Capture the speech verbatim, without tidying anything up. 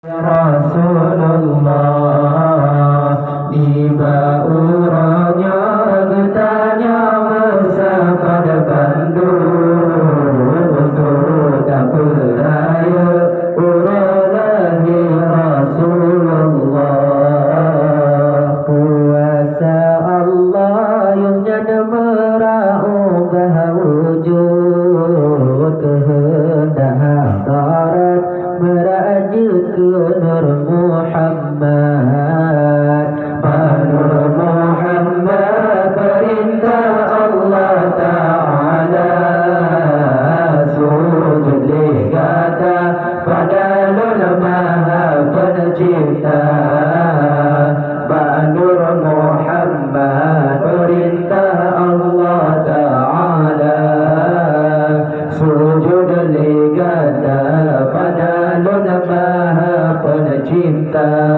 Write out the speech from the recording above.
Rasulullah, nibak uroe nyoe geutanyoe meusapat bandum untuk tapeurayeuk uroe lahé Rasulullah. Kuasa Allah nyang nyan meurah ubah wujud, keuheundak hadarat meurah jeuet keu Nur Muhammad. Bak Nur Muhammad peurintah Allah Ta'ala, sujud lé gata pada Lôn Maha Pencipta. Bak Nur Muhammad peurintah Allah Ta'ala, sujud lé gata pada Lôn Maha Pencipta.